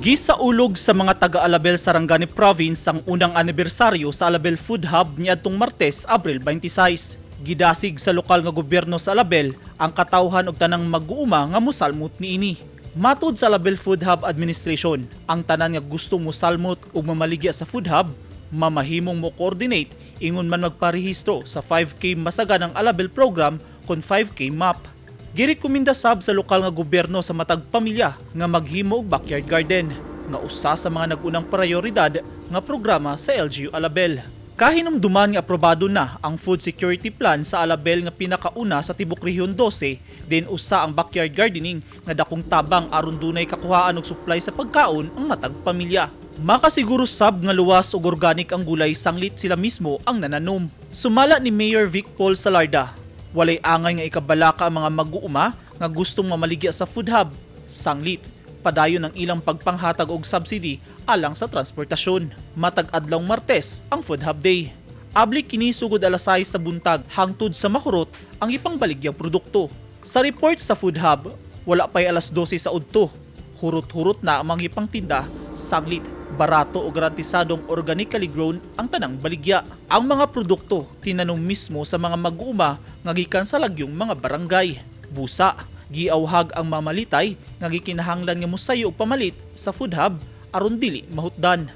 Gisaulog sa mga taga-Alabel, Sarangani Province ang unang anibersaryo sa Alabel Food Hub niadtong Martes, Abril 26. Gidasig sa lokal nga gobyerno sa Alabel ang katawhan og tanang mag-uuma nga mosalmot niini. Matod sa Alabel Food Hub Administration, ang tanan nga gusto mosalmot ug mamaligya sa Food Hub mamahimong mo coordinate ingon man magparehistro sa 5K Masaganang Alabel Program kon 5K MAP. Girekomenda sab sa lokal nga gobyerno sa matag pamilya nga maghimo og backyard garden nga usa sa mga nag-unang prioridad nga programa sa LGU Alabel. Kahinumduman nga aprobado na ang food security plan sa Alabel nga pinakauna sa tibok Rehiyon 12, din usa ang backyard gardening nga dakong tabang aron dunay kakuhaan og supply sa pagkaon ang matag pamilya. Makasiguro sab nga luwas ug organic ang gulay sanglit sila mismo ang nananom. Sumala ni Mayor Vic Paul Salarda, walay angay nga ikabalaka ang mga mag-uuma nga gustong mamaligya sa food hub. Sanglit padayon ang ilang pagpanghatag og subsidy alang sa transportasyon. Matag adlawng Martes ang Food Hub Day. Abli kini sugod alas 6 sa buntag hangtod sa mahurot ang ipangbaligyang produkto. Sa report sa Food Hub, wala pa'y alas 12 sa udto. Hurot-hurot na ang mga ipangtinda sanglit barato o garantisadong organically grown ang tanang baligya. Ang mga produkto tinanom mismo sa mga mag-uuma nga gikan sa lagyong mga barangay. Busa, giawhag ang mamalitay nga gikinahanglan nga mosayo og pamalit sa Food Hub aron dili mahutdan.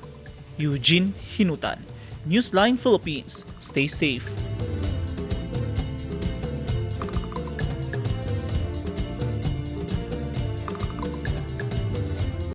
Eugene Hinutan, Newsline Philippines. Stay safe.